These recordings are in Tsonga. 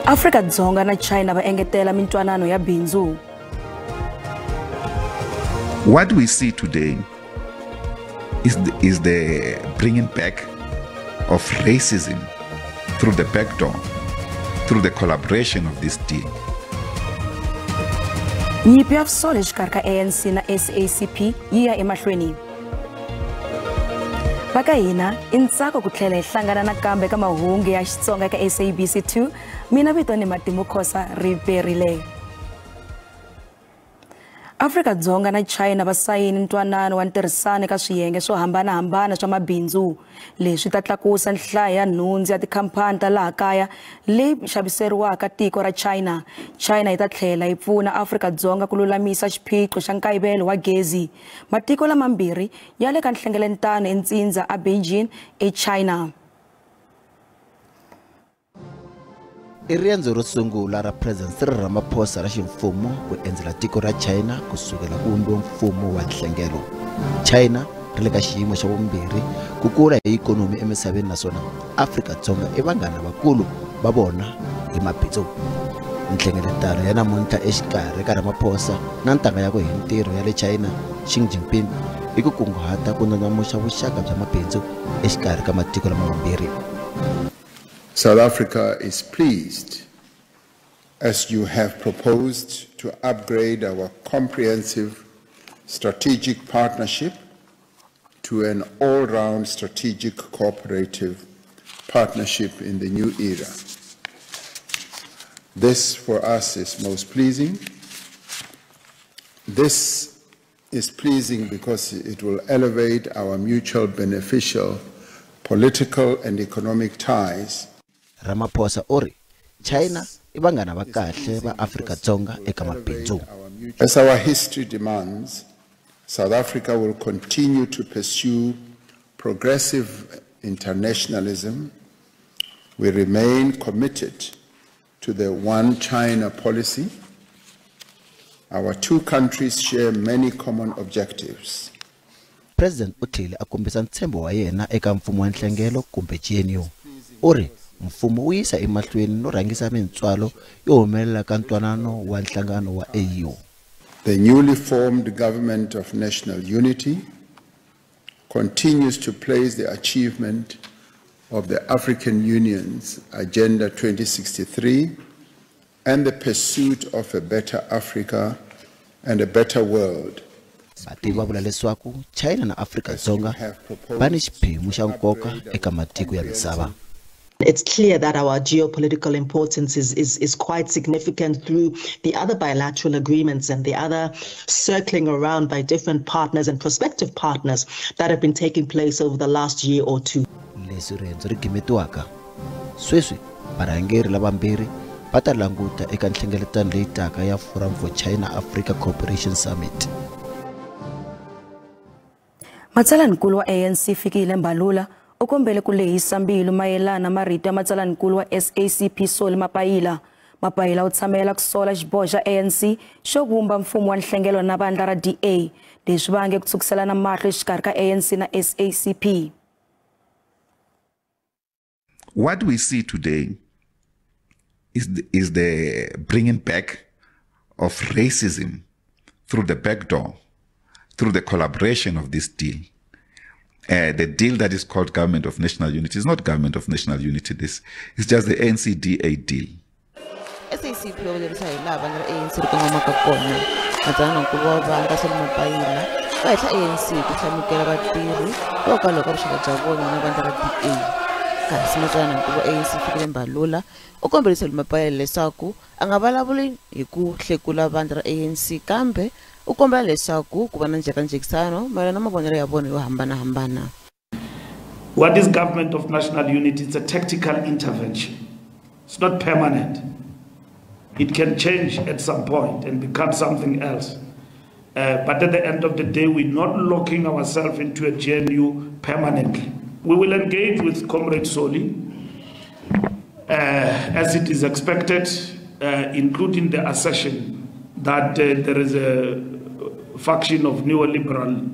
Afrika-Dzonga na China va engetela mintwanano ya bindzu. What we see today is the bringing back of racism through the back door, through the collaboration of this deal. Nyimpi ya vusole exikarhi ka ANC na SACP yi ya emahlweni. Va ka hina i ntsako ku tlhela hi hlangana nakambe ka mahungu ya Xitsonga eka SABC 2. Mina vito ni Matimu Khosa Riperile. Afrika-Dzonga na China va sayini ntwanano wa ntirhisano eka swiyenge swo hambanahambana swa mabindzu. Leswi ta tlakusa nhlayo ya nhundzu ya tikhampani ta laha kaya leyi xaviseriwaka tiko ra China. China yi ta tlhela yi pfuna Afrika-Dzonga ku lulamisa xiphiqo xa nkayivelo wa gezi. Matiko lamambirhi ya le ka nhlengeletano entsindza a Beijing eChina. I riendzo ro sungula ra President Cyril Ramaphosa ra ximfumo ku endzela tiko ra China kusukela ku vumbiwa mfumo wa nhlengelo. China ri le ka xiyimo xa vumbirhi ku kula hi ikhonomi emisaveni naswona Afrika-Dzonga i vanghana vakulu va vona hi mabindzu. Nhlengeletano ya namuntlha exikarhi ka Ramaphosa na ntanga yakwe hi ntirho ya le China Xi Jinping i ku kunguhata ku ndlandlamuxa vuxaka bya mabindzu exikarhi ka matiko lama mambirhi. South Africa is pleased, as you have proposed, to upgrade our comprehensive strategic partnership to an all-round strategic cooperative partnership in the new era. This, for us, is most pleasing. This is pleasing because it will elevate our mutual beneficial political and economic ties. Ramaphosa uri China i vanghana va kahle va Afrika-Dzonga eka mabindzu. As our history demands, South Africa will continue to pursue progressive internationalism. We remain committed to the One China policy. Our two countries share many common objectives. President u tlhele a kombisa ntshembo wa yena eka mfumo wa nhlengelo kumbe GNU. Uri mfumo wu yisa emahlweni no rhangisa mintswalo yo humelela ka ntwanano wa nhlangano wa AU. The newly formed government of national unity continues to place the achievement of the African Union's Agenda 2063 and the pursuit of a better Africa and a better world. Vativi va vula leswaku China na Afrika-Dzonga va ni xiphemu xa nkoka eka matiko ya misava. It's clear that our geopolitical importance is quite significant through the other bilateral agreements and the other circling around by different partners and prospective partners that have been taking place over the last year or two. Leswi riendzo ri gimetiwaka sweswi varhangeri lavambirhi va ta languta eka nhlengeletano leyi taka ya Forum for China Africa Cooperation Summit. Matsalaninkulu wa ANC Fikile Mbalula u kombele ku lehisa mbilu mayelana marito ya matsalaninkulu wa SACP Solly Mapaila. Mapaila u tshamela ku sola xiboho xa ANC xo vumba mfumo wa nhlengelo na vandla ra DA, leswi vange ku tshukisela mahlo exikarhi ka ANC na SACP. What we see today is the bringing back of racism through the back door, through the collaboration of this deal. The deal that is called Government of National Unity is not Government of National Unity. This is just the NCDA deal. SACP va lerisa hi laha vandla ra ANC ri kongomaka kona. Matsalanankulu wa vandla Solly Mapaila va hehla ANC ku hlamukela vatirhi hikokwalaho ka vuxaka bya vona na vandla ra DA. Kasi matsalanankulu wa ANC Fikile Mbalula u kombele Solly Mapaila leswaku a nga vulavuli hi ku hlekula vandla ra ANC kambe u kombela leswaku ku va na njhekanjhekisano mayelana na mavonelo ya vona yo hambanahambana. What is Government of National Unity? It's a tactical intervention. It's not permanent. It can change at some point and become something else. But at the end of the day, we're not locking ourselves into a GNU permanently. We will engage with Comrade Solly, as it is expected, including the assertion that there is a faction of neoliberal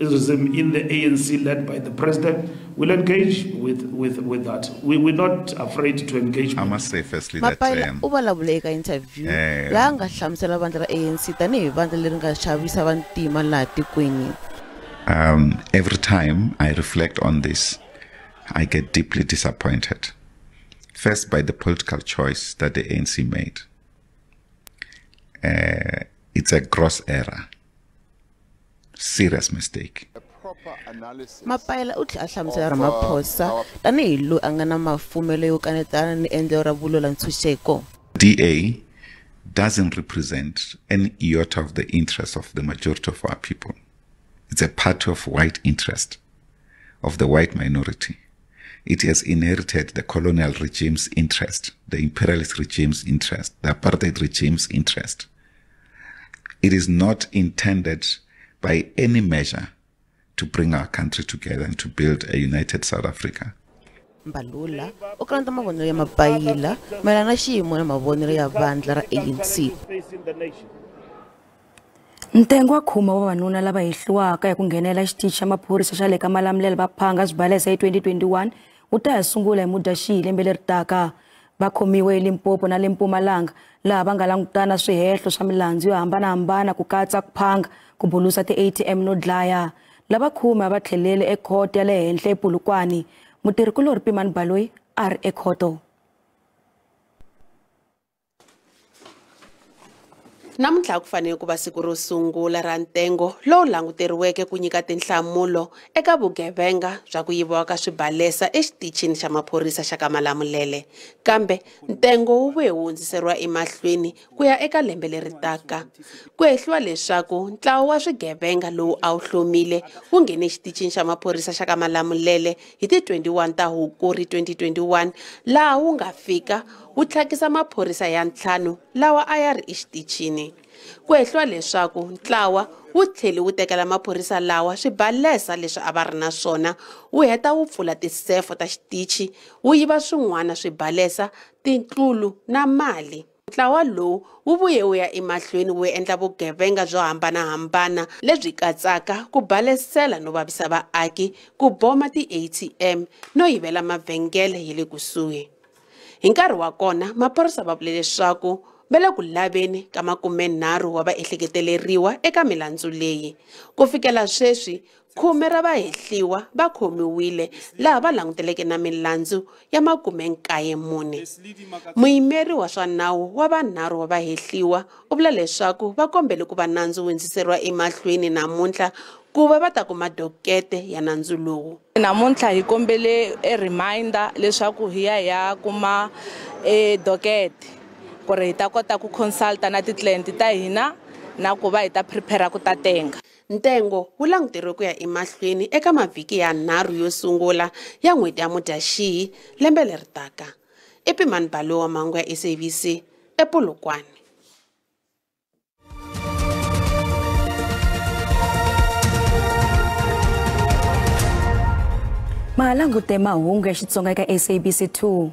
in the ANC led by the president will engage with that. We're not afraid to engage. I must say firstly that Mapaila u vulavule eka interview laha nga hlamusela vandla ra ANC tanihi vandla leri nga xavisa vantima laha tikweni. Every time I reflect on this, I get deeply disappointed. First, by the political choice that the ANC made. It's a gross error. Serious mistake. Mapaila u tlhela a hlamusela Ramaphosa tanihi loyi a nga na mafumelo yo kanetana ni endlelo ra vulwela ntshunxeko. DA doesn't represent any iota of the interests of the majority of our people. It's a party of white interest, of the white minority. It has inherited the colonial regime's interest, the imperialist regime's interest, the apartheid regime's interest. It is not intended by any measure to bring our country together and to build a united South Africa. Mbalula u kaneta mavonelo ya Mapaila mayelana na xiyimo na mavonelo ya vandla ra ANC. Ntengo wa 10 wa vavanuna lava hehliwaka hi ku nghenela xitichi xa maphorisa xa le ka Malamulele va phanga swibalesa hi 2021 wu ta ya sungula hi Mudyaxihi lembe leri taka. Va khomiwe eLimpopo na le Mpumalanga laha va nga langutana swihehlo swa milandzu yo hambanahambana ku katsa ku phanga, ku bulusa ti-ATM no dlaya. Lava 10 a va tlhelele ekhoto ya le henhla ePolokwane. Mutirhikulori Pimani Baloyi a ri ekhoto. Namuntlha ku fanele ku va siku ro sungula ra ntengo lowu languteriweke ku nyika tinhlamulo eka vugevenga bya ku yiviwa ka swibalesa exitichini xa maphorisa xa ka Malamulele, kambe ntengo wu vuye wu hundziseriwa emahlweni ku ya eka lembe leri taka. Ku hehliwa leswaku ntlawa wa swigevenga lowu a wu hlomile wu nghene exitichini xa maphorisa xa ka Malamulele hi ti 21 ta Hukuri 2021 laha wu nga fika wu tlhakisa maphorisa ya 5 lawa a ya ri exitichini. Ku hehliwa leswaku ntlawa wu tlhele wu tekela maphorisa lawa swibalesa leswi a va ri na swona, wu heta wu pfula tisefo ta xitichi, wu yiva swin'wana swibalesa, tintlulu na mali. Ntlawa lowu wu vuye wu ya emahlweni wu endla vugevenga byo hambanahambana lebyi katsaka ku balesela no vavisa vaaki, ku boma ti-ATM no yivela mavhengele ya le kusuhi. Hi nkarhi wa kona, maphorisa va vule leswaku va le ku laveni ka 30 wa vaehleketeleriwa eka milandzu leyi. Ku fikela sweswi, 10 ra vahehliwa va khomiwile laha va languteleke na milandzu ya 94. Muyimeri wa swa nawu wa vanharhu wa vahehliwa u vula leswaku va kombele ku va nandzu wu hundziseriwa emahlweni namuntlha ku va va ta kuma dokete ya nandzu lowu. Namuntlha hi kombele e reminder leswaku hi ya kuma e dokete ku ri hi ta kota ku consulta na ti-client ta hina na ku va hi ta prepare ku ta tenga. Ntengo wu languteriwe ku ya emahlweni eka mavhiki ya 3 yo sungula ya n'hweti ya Mudyaxihi lembe leri taka. I Pimani Baloyi wa mahungu ya SABC ePolokwane. Malangute mahungu ya Xitsonga eka SABC 2.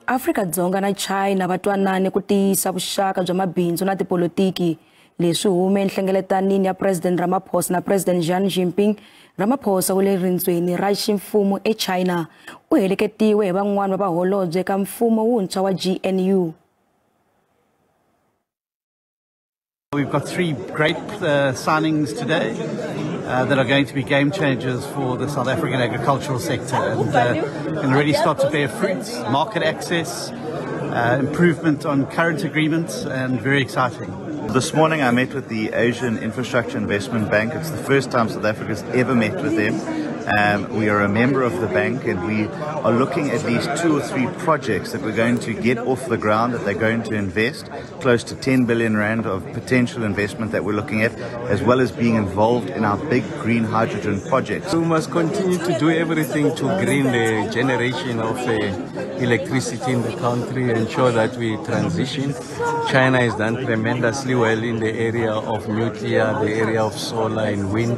Afrika-Dzonga na China va twanane ku tiyisa vuxaka bya mabindzu na tipolotiki. Leswi hume enhlengeletanini ya President Ramaphosa na President Xi Jinping. Ramaphosa wu le rindzweni ra ximfumo eChina. U heleketiwe hi van'wana va vaholobye eka mfumo wuntshwa wa GNU. We've got 3 great signings today that are going to be game changers for the South African agricultural sector and can really start to bear fruits, market access, improvement on current agreements, and very exciting. This morning I met with the Asian Infrastructure Investment Bank. It's the first time South Africa's ever met with them. We are a member of the bank, and we are looking at these 2 or 3 projects that we're going to get off the ground, that they're going to invest, close to 10 billion rand of potential investment that we're looking at, as well as being involved in our big green hydrogen projects. We must continue to do everything to green the generation of electricity in the country, ensure that we transition. China has done tremendously well in the area of nuclear, the area of solar and wind.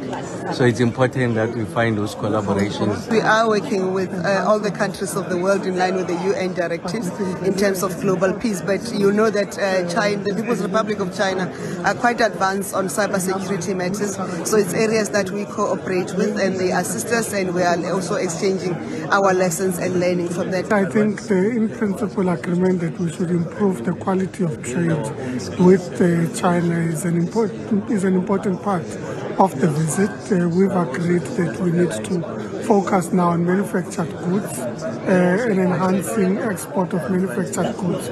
So it's important that we find those collaborations. We are working with all the countries of the world in line with the UN directives in terms of global peace. But you know that China, the People's Republic of China, are quite advanced on cybersecurity matters. So it's areas that we cooperate with, and they assist us, and we are also exchanging our lessons and learning from that. I think the in-principle agreement that we should improve the quality of trade with China is an important part of the visit. We've agreed that we need to focus now on manufactured goods and enhancing export of manufactured goods.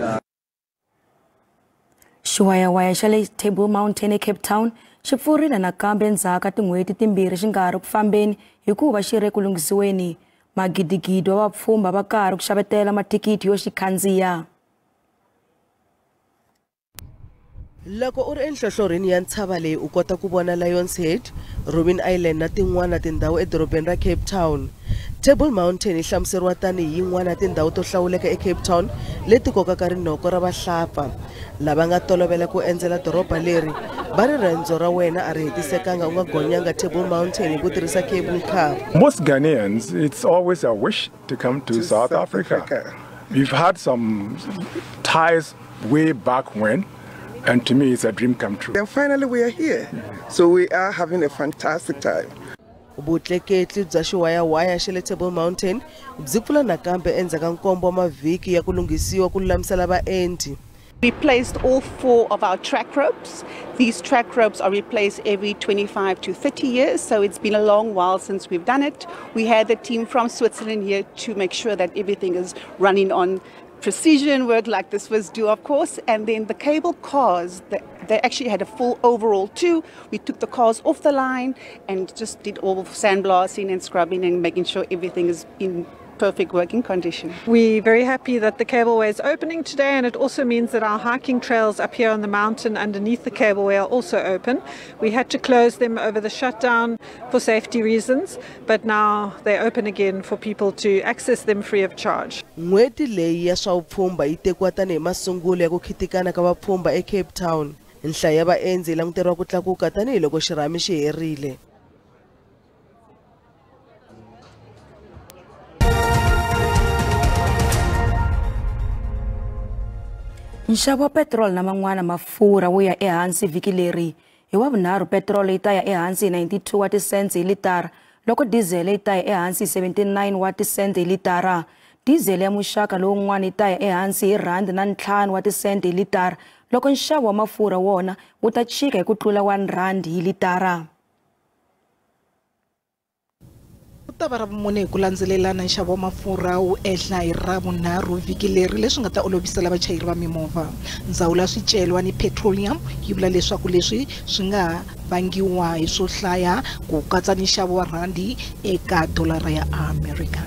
Xiwayawaya xa le Table Mountain eCape Town xi pfurile nakambe endzhaku ka tin'hweti timbirhi xi nga ha ri ku fambeni hikuva xi ri ku lunghisiweni. Magidigidi wa vapfhumba va karhi ku xavetela mathikithi yo xi khandziya. Loko u ri enhlohlorhini ya ntshava leyi u kota ku vona Lion's Head, Robben Island na tin'wana tindhawu edorobeni ra Cape Town. Table Mountain yi hlamuseriwa tanihi yin'wana ya tindhawu to hlawuleka eCape Town leti kokaka rinoko ra vahlapfa. Lava nga tolovela ku endzela doroba leri va ri riendzo ra wena a ri hetisekanga u nga gonyanga Table Mountain hi ku tirhisa cable car. Most Ghanaians, it's always a wish to come to South Africa. We've had some ties way back when, and to me it's a dream come true. And finally we are here, so we are having a fantastic time. Vutleketli bya xiwayawaya xa le Table Mountain byi pfula nakambe endzhaku ka nkombo wa mavhiki ya ku lunghisiwa ku lulamisela vaendzi. We placed all 4 of our track ropes. These track ropes are replaced every 25 to 30 years, so it's been a long while since we've done it. We had the team from Switzerland here to make sure that everything is running on precision work like this was due, of course. And then the cable cars, they actually had a full overhaul too. We took the cars off the line and just did all sandblasting and scrubbing and making sure everything is in perfect working condition. We're very happy that the cableway is opening today, and it also means that our hiking trails up here on the mountain underneath the cableway are also open. We had to close them over the shutdown for safety reasons, but now they're open again for people to access them free of charge. N'hweti leyi ya swa vupfhumba yi tekiwa tanihi masungulo ya ku khitikana ka vapfhumba eCape Town. Nhlayo ya vaendzi yi languteriwa ku tlakuka tanihiloko xirhami xi herile. Nxavo wa petiroli na man'wana mafurha wu ya ehansi vhiki leri. Hi wavunharhu petiroli yi ta ya ehansi hi 92 wa tisente hi litara, loko dizele yi ta ya ehansi hi 79 wa tisente hi litara. Dizele ya muxaka lowun'wana yi ta ya ehansi hi R5 wa tisente hi litara, loko nxavo wa mafurha wona wu ta chika hi ku tlula R1 hi litara. Ta va ra vumune hi ku landzelelana nxavo wa mafurha wu ehla hi ravunharhu vhiki leri, leswi nga ta olovisela vachayeri va mimovha. Ndzawulo ya swicelwa ni petroleum yi vula leswaku leswi swi nga vangiwa hi swo hlaya, ku katsa ni nxavo wa rhandi eka dolara ya America.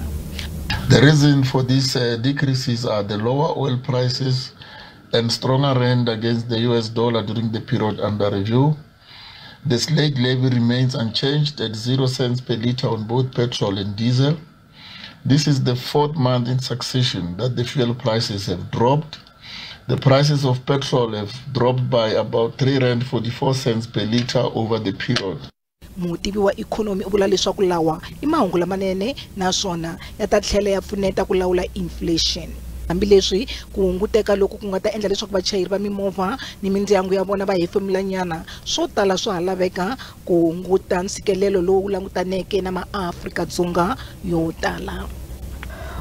The reason for these decreases are the lower oil prices and stronger rand against the US dollar during the period under review. The slag levy remains unchanged at 0 cents per litre on both petrol and diesel. This is the 4th month in succession that the fuel prices have dropped. The prices of petrol have dropped by about R3.44 per litre over the period. Mutivi wa ikhonomi u vula leswaku lawa i mahungu lamanene naswona ya ta tlhela ya pfuneta ku lawula inflation. Hambileswi ku hunguteka loku ku nga ta endla leswaku vachayeri va mimovha ni mindyangu ya vona va hefemulanyana, swo tala swa ha laveka ku hunguta ntshikelelo lowu langutaneke na maAfrika-Dzonga yo tala.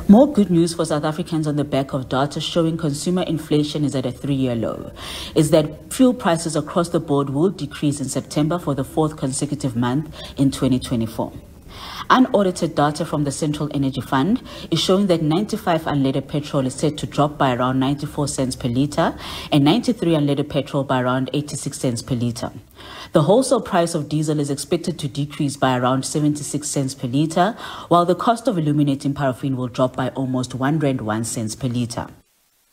More good news for South Africans on the back of data showing consumer inflation is at a 3-year low, is that fuel prices across the board will decrease in September for the 4th consecutive month in 2024. Unaudited data from the Central Energy Fund is showing that 95 unleaded petrol is set to drop by around 94 cents per litre and 93 unleaded petrol by around 86 cents per litre. The wholesale price of diesel is expected to decrease by around 76 cents per litre, while the cost of illuminating paraffin will drop by almost R1.01 per litre.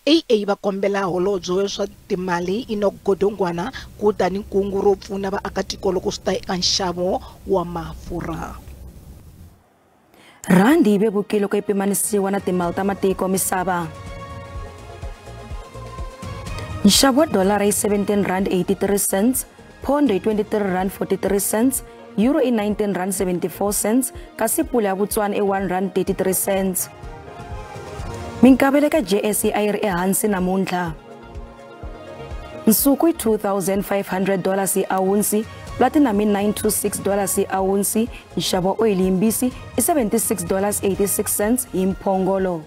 AA va kombela holobye swa timali Enoch Godongwana ku ta ni kungu ro pfuna vaakatiko loko swi ta eka nxavo wa mafurha. Rhandi yi vevukile loko yi pimanisiwa na timali ta matiko misava. Nxavo wa dolara i R17.83, pondo i R23.43, euro i R19.74, kasi pula ya Botswana i R1.33. Minkavelo eka JSE a yi ri ehansi namuntlha. Nsuku i $2,500 hi awunsi, platinum i $926 hi awunsi, nxavo wa oyili yimbisi i $76.86 hi mphongolo.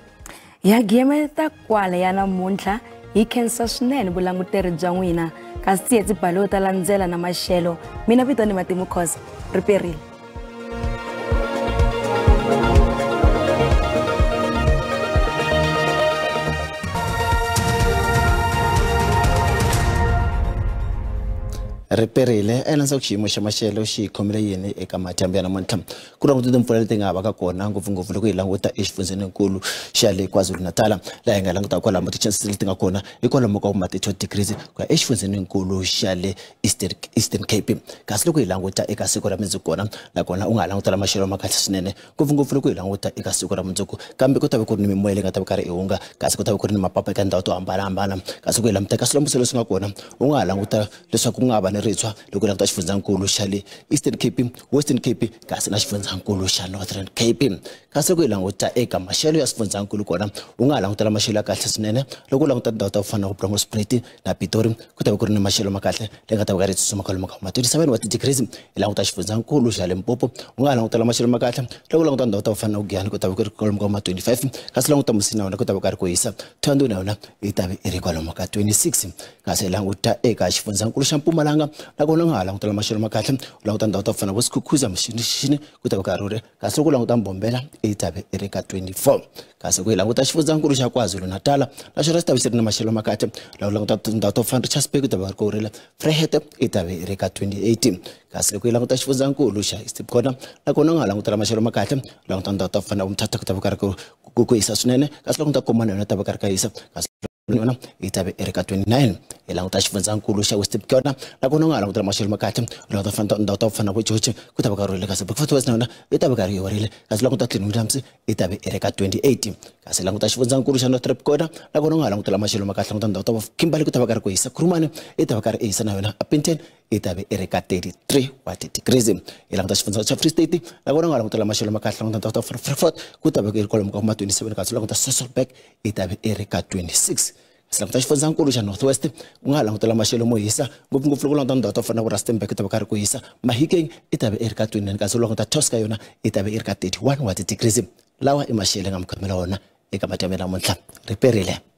Ya giyemeta kwala ya namuntlha hi khensa swinene vulanguteri bya n'wina, kasi Tsietsi Balo ta landzela na maxelo. Mina vito ni Matimu Khoza, ri perile. Riperile elandza ku xiyimo xa maxelo xi khomile yini eka madyambu ya namuntlha ku languta timpfula leti nga vaka kona ngopfungopfu loko hi languta exifundzeninkulu xa le KwaZulu-Natal laha hi nga languta kwalamo ti-chances leti nga kona hi kwalomu ka ma 32 degrees ku ya exifundzeninkulu xa le Eastern Cape. Kasi loko hi languta eka siku ra mundzuku kona nakona u nga langutela maxelo ma kahle swinene ngopfungopfu loko hi languta eka siku ra mundzuku, kambe ku ta va ku ri ni mimoya leyi nga ta va karhi i hunga, kasi ku ta va ku ri ni mapapa eka ndhawu to hambanahambana. Kasi ku hi languta eka swilemukiso leswi nga kona u nga ha languta leswaku ku nga va ni ritshwa loko languta xifundzankulu xa le Eastern Cape, Western Cape kasi na xifundzankulu xa Northern Cape. Kasi loko hi languta eka maxelo ya xifundzankulu kona u nga ha langutela maxelo ya kahle swinene loko u languta tindhawu ta ku fana na Bronkhorstspruit na Pitori ku ta va ku ri ni maxelo ma kahle leyi nga ta va karhi yi tsutsuma kwalomu ka ma 27 wa ti-degrees. Hi languta xifundzankulu xa Limpopo u nga ha langutela maxelo ma kahle loko u languta ndhawu ta ku fana na Giyani ku ta va ku ri kwalomu ka ma 25, kasi languta Musina yona ku ta va karhi ku hisa, Thohoyandou na yona yi ta va yi ri kwalomu ka 26. Kasi hi languta eka xifundzankulu xa Mpumalanga nakona u nga ha langutela maxelo ma kahle u languta ndhawu ta ku fana na vo Skukuza Mxinixini ku ta va karhi ri, kasi loko u languta Mbombela yi ta va yi ri ka 24. Kasi ku hi languta xifundzankulu xa KwaZulu-Natal na xona xi ta va xi ri na maxelo ma kahle loko u languta tindhawu to fana Richards Bay ku ta va ku ri Vryheid yi ta va yi ri ka 28. Kasi loko hi languta xifundzankulu xa Eastern kona nakona u nga ha langutela maxelo ma kahle u languta ndhawu ta ku fana na Mthatha ku ta va karhi ku hisa swinene, kasi loko languta Komani yona ta va karhi ka hisa, kasi yona yi ta va yi ri ka 29. Hi languta xifundzankulu xa Western kona nakona u nga ha langutela maxelo ma kahle u languta ndhawu ta ku fana na vo George ku ta va karhi ri kasi Beaufort West na yona yi ta va karhi yi horile, kasi languta Clean Williams yi ta va yi ri ka 28. Kasi languta xifundzankulu xa Northern kona nakona u nga ha langutela maxelo ma kahle languta ndhawu ta Kimberley ku ta va karhi ku hisa, Kurumane yi ta va karhi yi hisa na yona, Upington yi ta va yi ri ka 33 wa ti-degrees. Hi languta xifundza xa Free State nakona u nga langutela maxelo ma kahle languta ndhawu ta Frankfurt ku ta va yi ri kwalomu ka ma 27, kasi languta Sasolburg yi ta va yi ri ka 26. Kasi languta xifundzankulu xa North West u nga ha langutela maxelo mo hisa ngopfungopfu loko u languta ndhawu to fana na vo Rustenburg ku ta va karhi ku hisa, Mahikeng yi ta va yi ri ka 29, kasi u languta Tosca yona yi ta va yi ri ka 31 wa ti-degrees. Lawa i maxelo nga mi khomela wona eka madyambu ya namuntlha. Riperile.